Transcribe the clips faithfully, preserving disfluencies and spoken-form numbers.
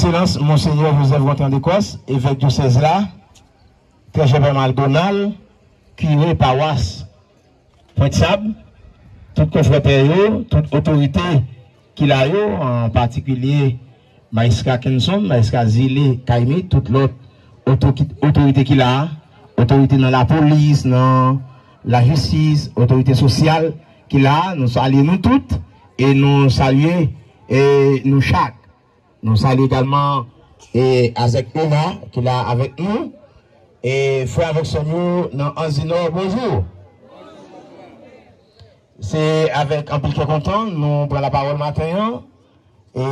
Ekselans Monsenyè Joseph Gontran Decostre, evèk dyosèz la, Trè Chè Pè Macdonald, kire pawas Pwent Sab, tout konfratè yo, tout otorite ki la yo, an patikilye Majistra Kenson, Majistra Zile Kayimit, tout lòt oto-, otorite ki la a, otorite nan lapolis, nan lajistis, otorite sosyal ki la a, nou salye nou tout e nou salye, e, nou chak. Nou salye egalman, e, Azèk Ona ki la avèk nou, e frè avèk sè m yo nan Anzi Nò, bonjou. Se avèk anpil kè kontan nou pran lapawòl maten an, e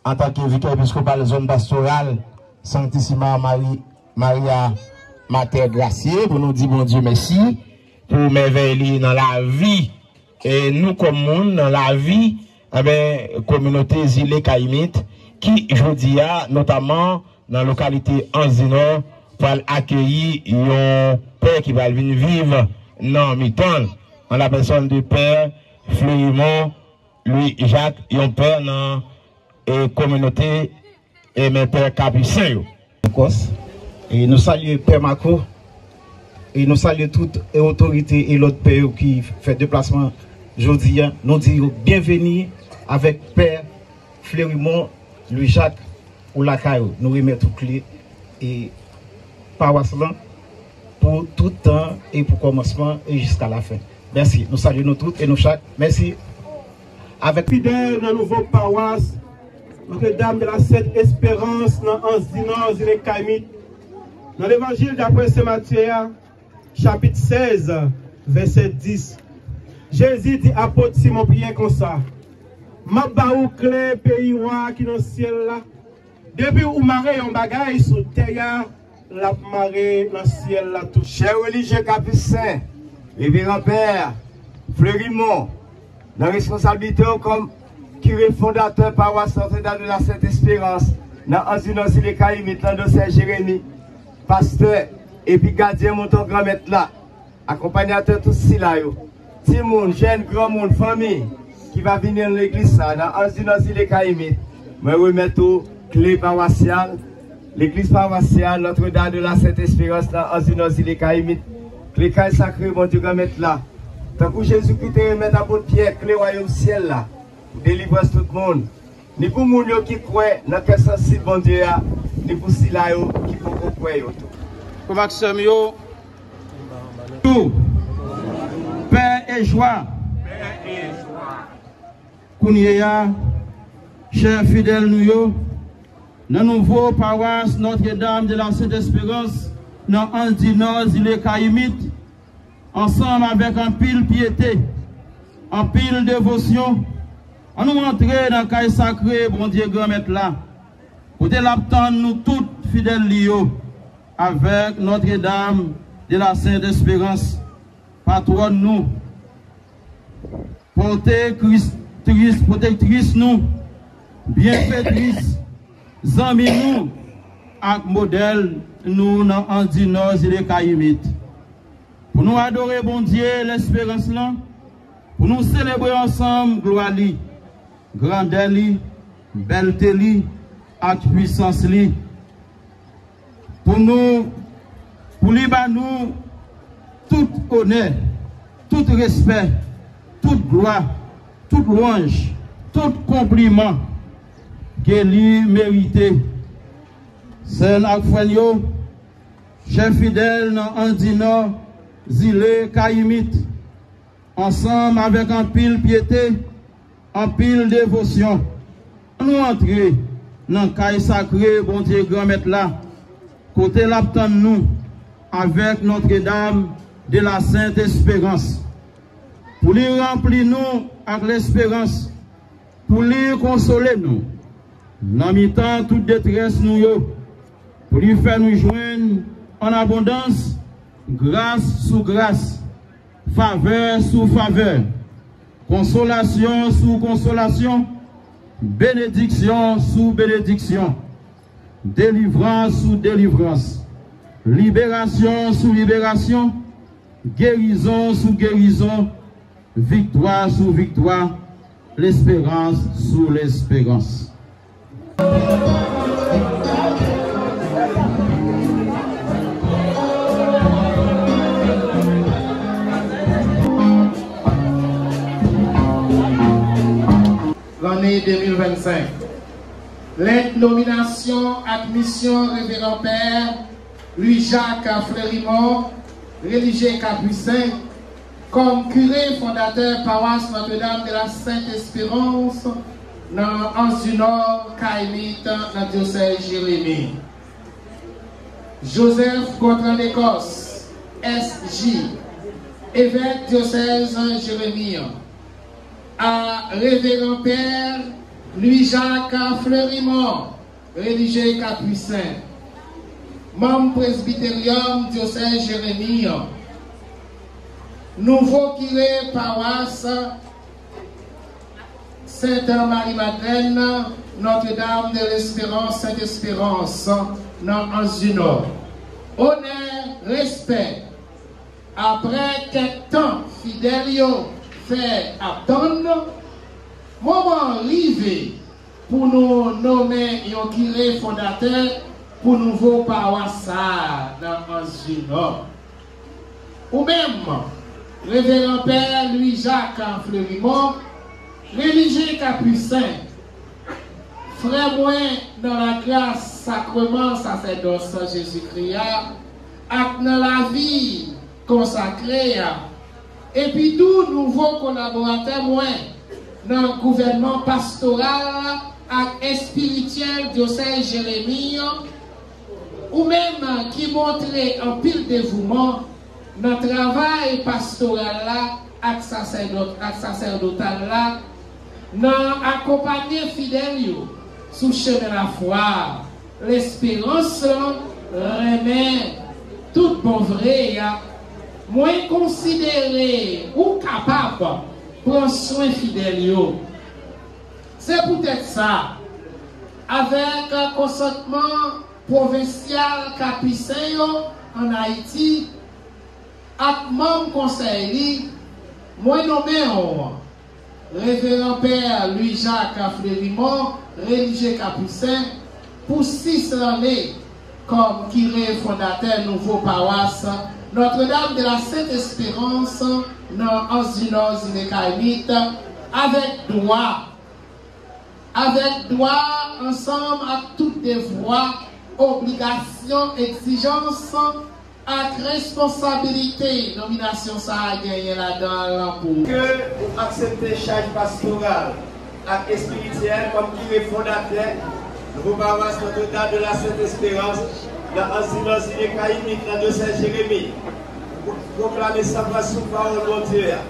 antanke vikè episkopal zòn pastoral Sanctissima Mari-, Maria Mater Gratiae, pou nou di Bondye mèsi pou mèvèy li nan lavi, e nou kòm moun, nan lavi, enben, kominote Zile Kayimit, ki jodi a, notaman nan lokalite Anzi Nò, pral akeyi yon pè ki pral vin viv nan mitan l, an la pèsòn de pè Fleurimond Louis Jacques, yon pè nan, e, kominote, enben, pè Kapisen yo. Kòs. E nou salye Pè Mako. E nou salye tout, e, otorite e lòt pè yo ki fè deplasman jodi a. Nou di yo byenveni avèk Pè Fleurimond Louis Jacques ou lakay ou. Nou remèt ou kle, e, pawas lan pou tout tan e pou kòmansman e jiska lafen. Mèsi. Nou salye nou tout e nou chak. Mèsi. Avèk fidèl nan nouvo pawas Notre Dame de la Sainte Espérance nan Anse du Nord, Zile Kayimit. Nan Levanjil daprè Sen Matye a, chapit sèz, vèsè dis, Jezi di apot Simon Pyè konsa, "M ap ba ou kle peyi wa ki nan syèl la. Depi ou mare yon bagay sou tè a, l ap mare nan syèl la tou." Chè relijye Kapisen, Reveran Pè Fleurimond, nan responsablite w kòm kire fondatè pawas Notre Dame de la Sainte Espérance nan Anzi Nò, Zile Kayimit, landosè Jeremi, pastè epi gadyen mouton Granmèt la, akonpanyatè tout sila yo, timoun, jèn, granmoun, fanmi ki va vini nan legliz sa nan Anzi Nò, Zile Kayimit, mwen remèt ou kle pawasyal, legliz pawasyal Notre Dame de la Sainte Espérance nan Anzi Nò, Zile Kayimit, kle kay sakre Bondye Granmèt la. Tankou Jezikri te remèt apot Pyè kle wayòm syèl la pou delivrans tout moun, ni pou moun yo ki kwè nan kè sansib Bondye a, ni pou sila yo ki poko kwè yo tou. Frè m ak sè m yo, tou, pè e jwa. Kounye a, chè fidèl nou yo, nan nouvo pawas Notre Dame de la Sainte Espérance, nan Anse du Nord, Zile Kayimit, ansanm avèk anpil pyete, anpil devosyon, ann nou antre nan kay sakre Bondye Granmèt la, kote l ap tann nou tout fidèl li yo, avèk Notre Dame de la Sainte Espérance, patwòn nou, pwotektris, pwotektris nou, byenfetris, zanmi nou, ak modèl nou nan Anse du Nord, Zile Kayimit. Pou nou adore Bondye lesperans lan, pou nou selebre ansanm glwa li, grandè li, bèlte li, ak pwisans li. Pou nou, pou li ba nou tout onè, tout respè, tout glwa, tout lwanj, tout konpliman ke li merite. Sè n ak frè n yo, chè fidèl nan Anse du Nord, Zile Kayimit, ansanm avèk anpil pyete, anpil devosyon, ann nou antre nan kay sakre Bondye Granmèt la, kote l ap tann nou avèk Notre Dame de la Sainte Espérance, pou li ranpli nou ak lesperans, pou li konsole nou nan mitan tout detrès nou yo, pou li fè nou jwenn an abondans gras sou gras, favè sou favè, konsolasyon sou konsolasyon, benediksyon sou benediksyon, delivrans sou delivrans, liberasyon sou liberasyon, gerizon sou gerizon, viktwa sou viktwa, lesperans sou lesperans. de mil vennsenk. Lèt nominasyon ak misyon Reveran Pè Louis Jacques Fleurimond, relijye Kapisen, kòm kire fondatè pawas Notre-Dame de la Sainte Espérance nan Anse du Nord, Kayimit, nan dyosèz Jeremi. Joseph Gontran Decos, S J, evèk dyosèz Jeremi an, a Reveran Pè Louis Jacques Fleurimond, relijye Kapisen, manm presbiteryòm dyosèz Jeremi an, nouvo kire pawas Sent Mari Madlèn, Notre-Dame de l'Espérance, Sainte Espérance, nan Anse du Nord. Onè, respè. Apre kèk tan fidèl yo fè ap tann, moman an rive pou nou nonmen yon kire fondatè pou nouvo pawas sa a nan Anse du Nord. Ou menm, Reveran Pè Louis Jacques Fleurimond, relijye Kapisen, frè mwen nan lagras sakreman sasèdòs Jezikri a ak nan lavi konsakre a, epi tou nouvo kolaboratè mwen nan gouvènman pastoral ak espirityèl dyosèz Jeremi an, ou menm ki montre anpil devouman nan travay pastoral la ak sasèdòt, ak sasèdotal la, nan akonpanye fidèl yo sou chemen lafwa, lesperans, renmen tout bon vre a, mwen konsidere ou kapab pran swen fidèl yo. Se poutèt sa, avèk konsantman pwovensyal Kapisen yo ann Ayiti ak manm konsèy li, mwen nonmen w, Reveran Pè Louis Jacques Fleurimond, relijye Kapisen, pou sis lanne kòm kire fondatè nouvo pawas Notre-Dame de la Sainte Espérance nan Anse du Nord, Zile Kayimit, avèk dwa, avèk dwa ansanm ak tout devwa, obligasyon, egzijans ak responsabilite nominasyon sa a genyen ladan l pou. Ke ou aksepte chaj pastoral ak espirityèl kòm kire fondatè nouvo pawas Notre-Dame de la Sainte Espérance nan Anse du Nord, Zile Kayimit, nan dyosèz Jeremi. Ou pwoklame san fwa sou pawòl Bondye a.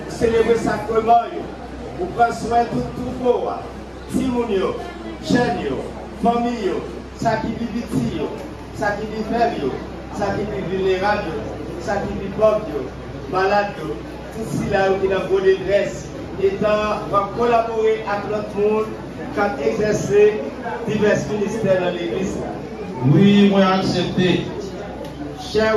Ou selebre sakreman yo. Ou pran swen tout twoupo a, timoun yo, jèn yo, fanmi yo, sa ki pi piti yo, sa ki pi fèb yo, sa ki pi vilnerab yo, sa ki pi pòv yo, malad yo, tout sila yo ki nan gwo detrès, etan w ap kolabore ak lòt moun k ap egzèse divès ministè nan legliz la. Wi, mwen aksepte. Chè.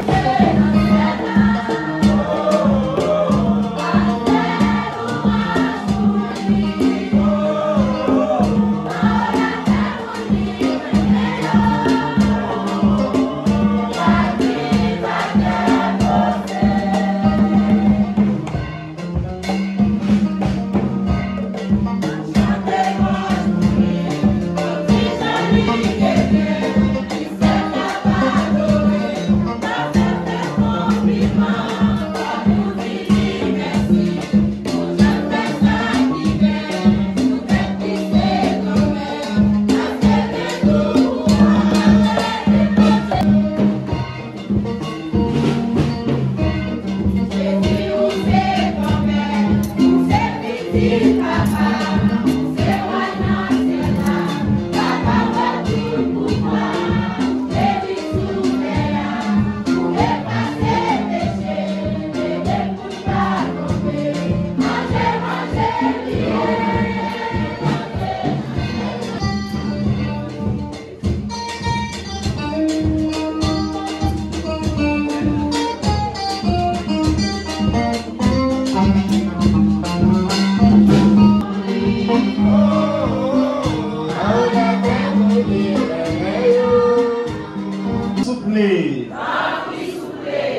Souple.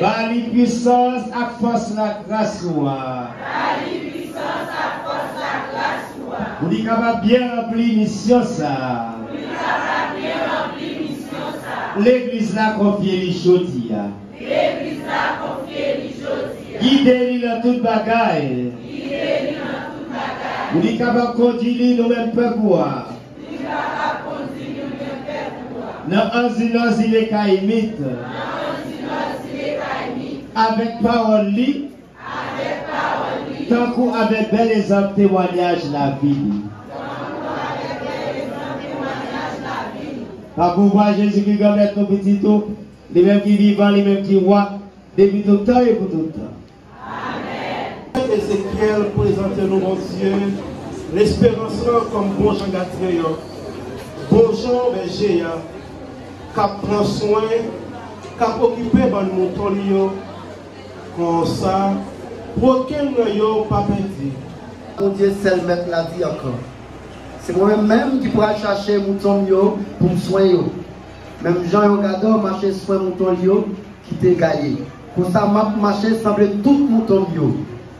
Ba li pwisans ak fòs lagras ou a. Ba li pwisans ak fòs lagras ou a. Pou li kapab byen ranpli misyon sa a. Pou li kapab byen ranpli misyon sa a. Legliz la konfye li jodi a. Legliz la konfye li jodi a. Gide li nan tout bagay. Gide li nan tout bagay. Pou li kapab kondui li nou menm pèp ou a. Pou li kapab kondui nou menm pèp ou a. Nan anzinò zile Kayimit. Nan anzinò zile Kayimit. Avèk pawòl li. Avèk pawòl li. Tankou avèk bèl egzanp temwayaj lavi li. Tankou avèk bèl egzanp temwayaj lavi li. Pa pouvwa Jezikri Granmèt nou pitit ou, li menm ki vivan, li menm ki wa, depi tout tan e pou tout tan. Amèn. Ezekyèl prezante nou Bondye, lesperans lan kòm bon jan gadyen an, bon jan bèje a, k ap pran swen, k ap okipe bann mouton li yo. Konsa, pou okenn nan yo pa pèdi. Bondye sèl Mèt la di ankò, se mwen menm menm ki pral chache mouton m yo pou m swen yo. Menm jan yon gadò mache swen mouton l yo ki te gaye, konsa m ap mache sanble tout mouton m yo.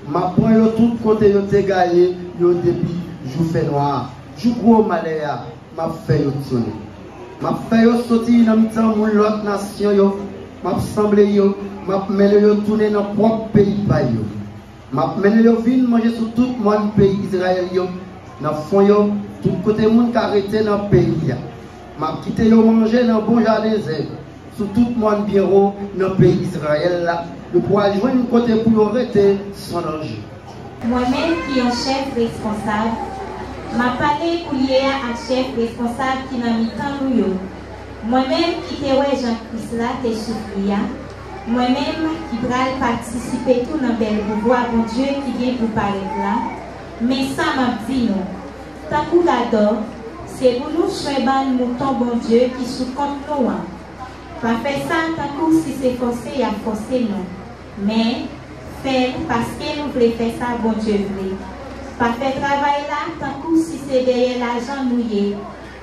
M ap pran yo tout kote yo te gaye yo depi jou fènwa a, jou gwo malè a. M ap fè yo tounen. M ap fè yo soti nan mitan moun lòt nasyon yo. M ap sanble yo. M ap mennen yo tounen nan pwòp peyi pa yo. M ap mennen yo vin manje sou tout mòn peyi Izrayèl yo, nan fon yo, tout kote moun ka rete nan peyi a. M ap kite yo manje nan bon jaden zèb, sou tout mòn byen wo nan peyi Izrayèl la, yo pral jwenn kote pou yo rete san danje. Mwen menm ki yon chèf responsab, m ap pale koulye a ak chèf responsab ki nan mitan nou yo. Mwen menm ki te wè jan Kris la te soufri a, mwen menm ki pral patisipe tou nan bèl pouvwa Bondye ki gen pou parèt la, men sa m ap di nou, tankou gadò, se pou nou swen bann mouton Bondye ki sou kont nou an. Pa fè sa tankou si se fòse y ap fòse nou, men fè l paske nou vle fè sa Bondye vle. Pa fè travay la tankou si se dèyè lajan nou ye,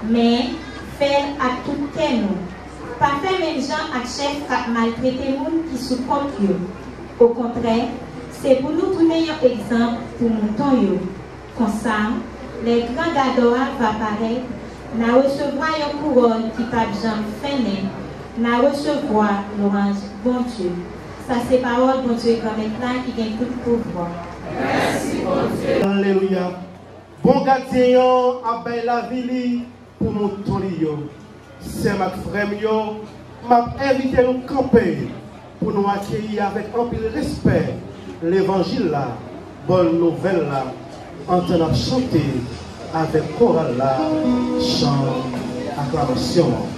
men fè l ak tout kè nou. Pa fè menm jan ak chèf k ap maltrete moun ki sou kont yo. Okontrè, se pou nou tounen yon egzanp pou mouton yo. Konsa, lè gran gadò a va parèt, n a resevwa yon kouwòn ki p ap janm fennen, n a resevwa lwanj Bondye. Sa se pawòl Bondye Granmèt la ki gen tout pouvwa. Mèsi Bondye. Alelouya. Bon gadyen an ap bay lavi li pou mouton li yo. Sè m ak frè m yo, m ap envite nou kanpe pou nou akeyi avèk anpil respè levanjil la, bòn nouvèl la, antan n ap chante avèk koral la chan aklamasyon an.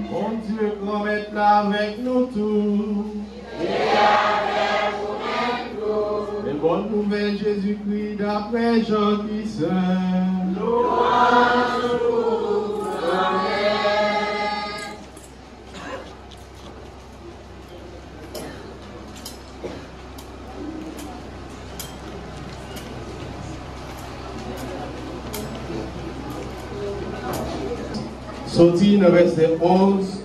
Bondye Granmèt la avèk nou tout. E bòn nouvèl Jezikri daprè Jan ki sen. Soti nan vèsè onz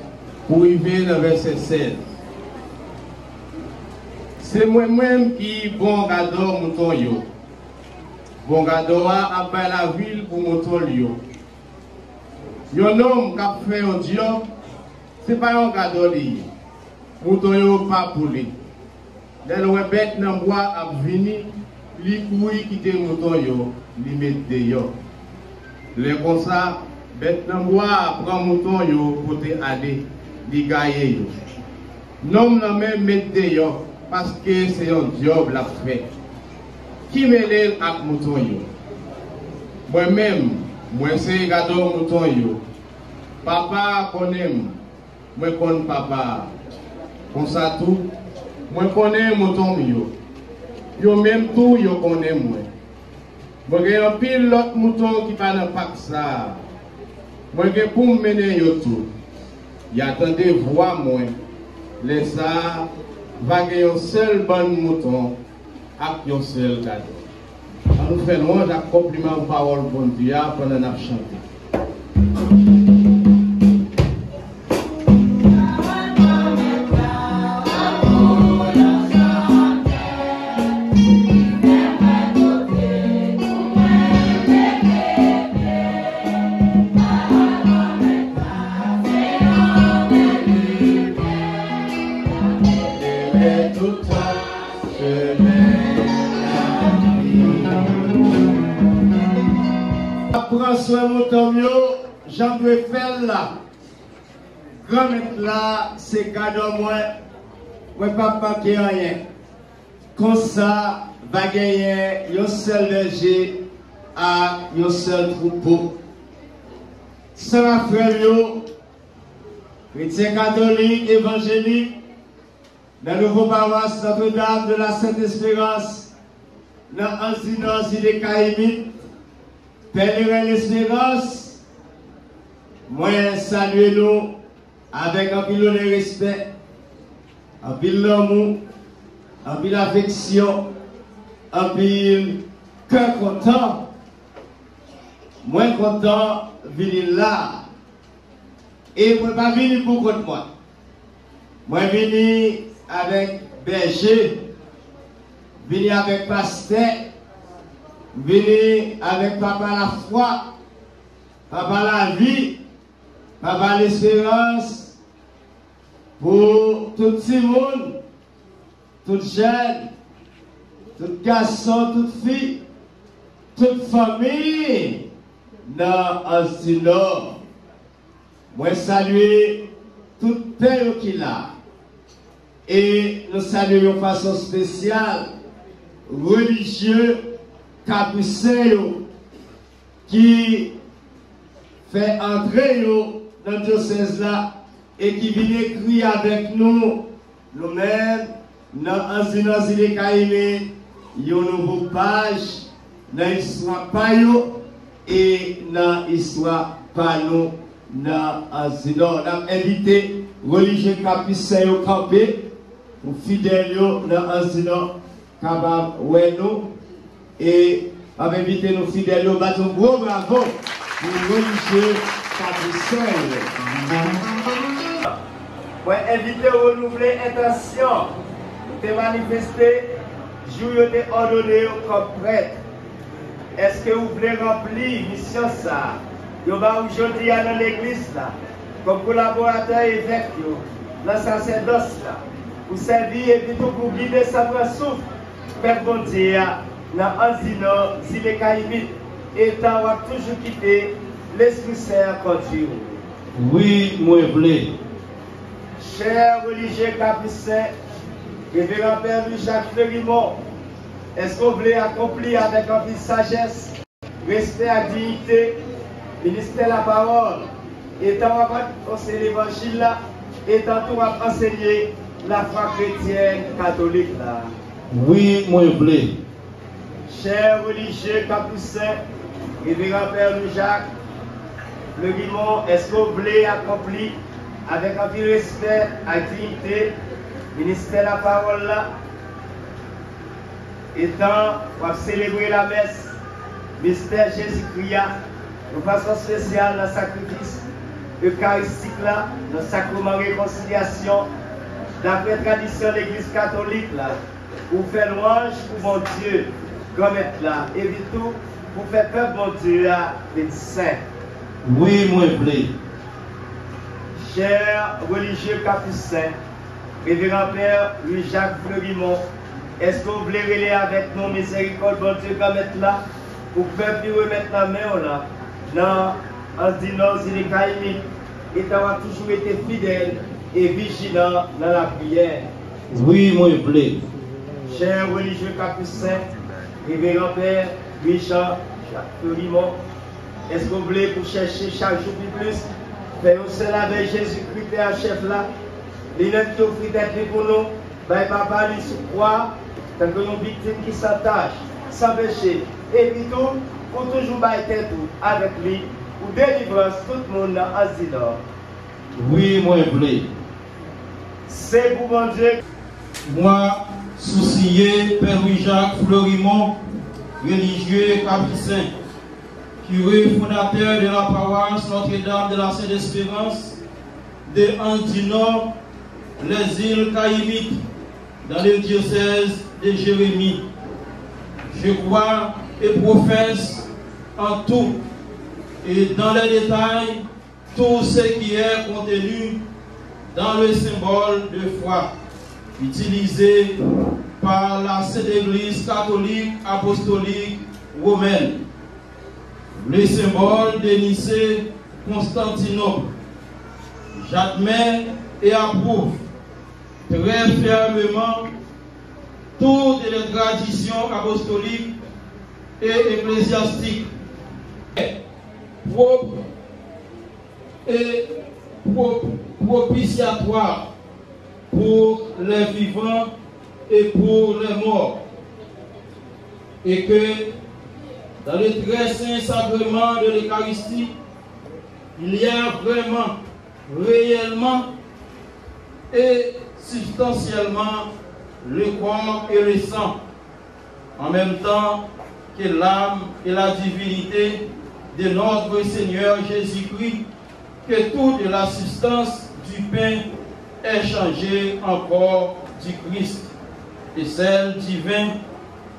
pou rive nan vèsè sèz. Se mwen menm ki bon gadò mouton yo. Bon gadò a ap bay lavi l pou mouton l yo. Yon nonm k ap fè yon dyòb, se pa yon gadò li ye. Mouton yo pa pou li. Lè l wè bèt nan bwa ap vini, li kouri kite mouton yo, li met deyò. Lè konsa, bèt nan bwa a pran mouton yo pote ale, li gaye yo. Nonm nan menm met deyò, paske se yon dyòb l ap fè. Ki mele l ak mouton yo? Mwen menm, mwen se gadò mouton yo. Papa a konnen m, mwen konn Papa a. Konsa tou, mwen konnen mouton m yo. Yo menm tou, yo konnen mwen. Mwen gen anpil lòt mouton ki pa nan pak sa a. Mwen gen pou m mennen yo tou. Y a tande vwa mwen. Lè sa a, va gen yon sèl bann mouton ak yon sèl gadò. Ann nou fè lwanj ak konpliman pou pawòl Bondye a pandan n ap chante. Pran swen mouton m yo, jan m dwe fè l la. Granmèt la se gadò mwen, mwen p ap manke anyen. Konsa, va genyen yon sèl bèje ak yon sèl twoupo. Sè ak frè m yo, kretyen katolik, evanjelik, nan nouvo pawas Notre-Dame de la Sainte Espérance, nan Anzi Nò, Zile Kayimit, Pèleren Lesperans, mwen salye nou avèk anpil onè, respè, anpil lanmou, anpil afeksyon, anpil kè kontan. Mwen kontan vini la. E mwen pa vini pou kont mwen. Mwen vini avèk bèje, vini avèk pastè, vini avèk papa lafwa, papa lavi, papa lesperans, pou tout timoun, tout jèn, tout gason, tout fi, tout fanmi nan Anzi Nò. Mwen salye tout pè yo ki la. E nou salye yon fason espesyal relijye kapisen yo ki fè antre yo nan dyosèz la e ki vin ekri avèk nou, nou menm, nan Anzi Nò, Zile Kayimit, yon nouvo paj nan istwa pa yo e nan istwa pa nou nan Anzi Nò. N ap envite relijye kapisen yo kanpe pou fidèl yo nan Anzi Nò kapab wè nou. E m ap envite nou fidèl yo bat yon gwo bravo pou relijye kapisen yo. Mwen envite w renouvle entansyon ou te manifeste jou yo te òdone w kòm prèt. Èske w vle ranpli misyon sa a? Yo ba w jodi a nan legliz la, kòm kolaboratè evèk yo, nan sasèdòs la, pou sèvi epi tou pou gide san pran souf pèp Bondye a nan Anzi Nò, Zile Kayimit, etan w ap toujou kite Lespri Sen an kondui w. Wi, mwen vle. Chè relijye kapisen, Reveran Pè Louis Jacques Fleurimond, èske w vle akonpli avèk anpil sajès, respè ak diyite ministè lapawòl, etan w ap anonse levanjil la, etan tou w ap ansenye lafwa kretyèn katolik la? Wi, mwen vle. Chè relijye kapisen, Reveran Pè Louis Jacques Fleurimond, èske w vle akonpli avèk anpil respè ak diyite ministè lapawòl la, etan w ap selebre lamès mistè Jezikri a, yon fason espesyal nan sakrifis ekaristik la, nan sakreman rekonsilyasyon, daprè tradisyon legliz katolik la, pou fè lwanj pou Bondye, Granmèt la, epi tou pou fè pèp Bondye a vin sen. Wi, mwen vle. Chè relijye kapisen, Reveran Pè Louis Jacques Fleurimond, èske w vle rele avèk nou mizèrikòd Bondye Granmèt la pou pèp li remèt nan men w la, nan Anzi Nò, Zile Kayimit, etan w ap toujou rete fidèl e vijilan nan lapriyè? Wi, mwen vle. Chè relijye kapisen, Reveran Pè Louis Jean Jacques Fleurimond, èske w vle pou chèche chak jou pi plis fè yon sèl avèk Jezikri, Pè an chèf la, Li menm ki ofri tèt li pou nou, bay Papa li sou kwa, tankou yon viktim ki san tach, san peche, epi tou, ou toujou bay tèt ou avèk li pou delivrans tout moun nan Anse du Nord. Wi, mwen vle. Se pou Bondye. Mwa, sou siye Pè Louis Jacques Fleurimond, relijye kapusen, kire fondatè de la paroisse Notre-Dame de la Sainte Espérance de Anse du Nord, les îles Caïmites, dans le diocèse de Jérémie. Je crois et professe en tout et dans les détails tout ce qui est contenu dans le symbole de foi utilisé par la Sainte Église catholique apostolique romaine, le symbole de Nicée-Constantinople. J'admets et approuve très fermement toutes les traditions apostoliques et ecclésiastiques propres et pro- propitiatoires pour les vivants et pour les morts, et que dans le très saint sacrement de l'Eucharistie, il y a vraiment, réellement et substantiellement le corps et le sang, en même temps que l'âme et la divinité de notre Seigneur Jésus-Christ, que toute la substance du pain est changée en corps du Christ, et celle du vin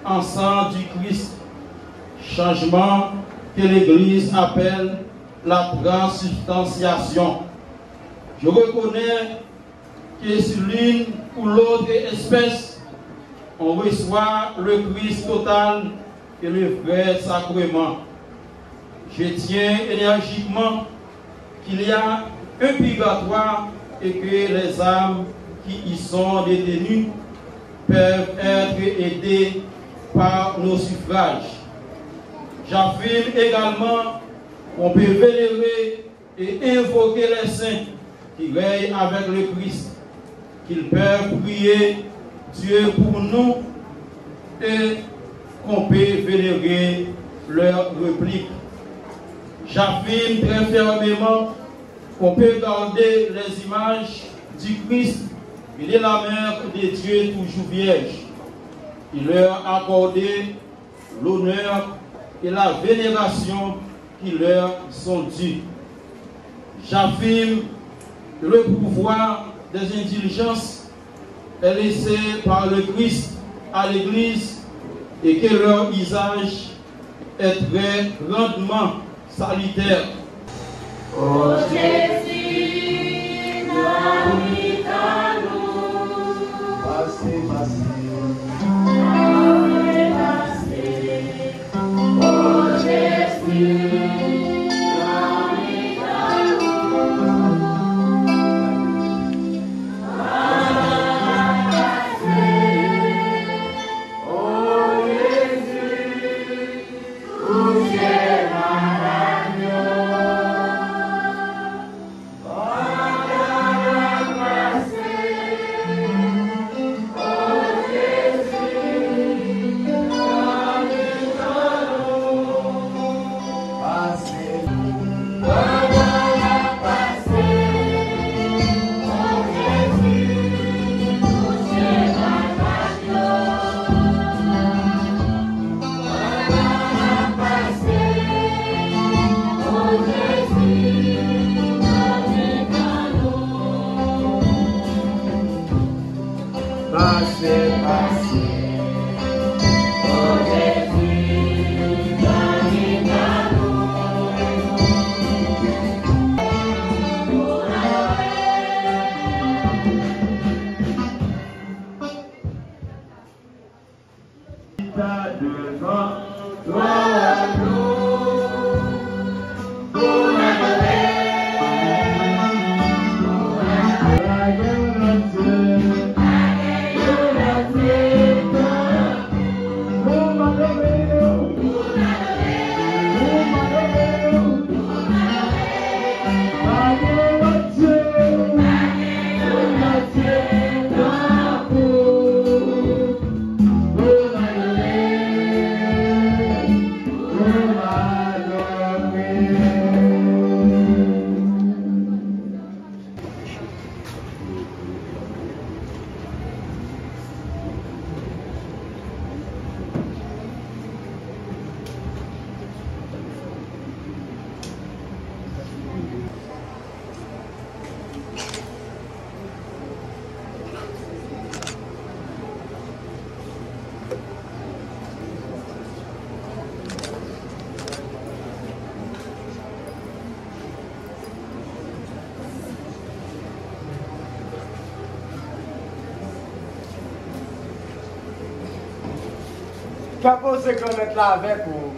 en sang du Christ, changement que l'Église appelle la transubstantiation. Je reconnais que sur l'une ou l'autre espèce, on reçoit le Christ total et le vrai sacrement. Je tiens énergiquement qu'il y a un purgatoire et que les âmes qui y sont détenues peuvent être aidées par nos suffrages. J'affirme également qu'on peut vénérer et invoquer les saints qui règnent avec le Christ, qu'ils peuvent prier Dieu pour nous et qu'on peut vénérer leur réplique. J'affirme très fermement qu'on peut garder les images du Christ et de la Mère de Dieu toujours vierges et leur accorder l'honneur et la vénération qui leur sont dus. J'affirme que le pouvoir des indulgences est laissé par le Christ à l'Église et que leur usage est très grandement salutaire. O Jezi, nan mitan nou. Pase, pase. Pase, pase. O Jezi, nan mitan nou. Pase, pase. O Jezi. Touche malad yo. Pandan n ap pase, o Jezi, nan mitan nou. Pase. Pandan n ap pase, o Jezi, touche malad yo. Pase, pase. Chita devan twòn nou pou n adore. Pa gen yon lòt Dye. Pa gen yon lòt Dye tankou w. Pou n adore w. Pou n adore w. Pou n adore w. Pa gen yon lòt Dye. Pa gen yon lòt Ke poze Granmèt la avèk ou.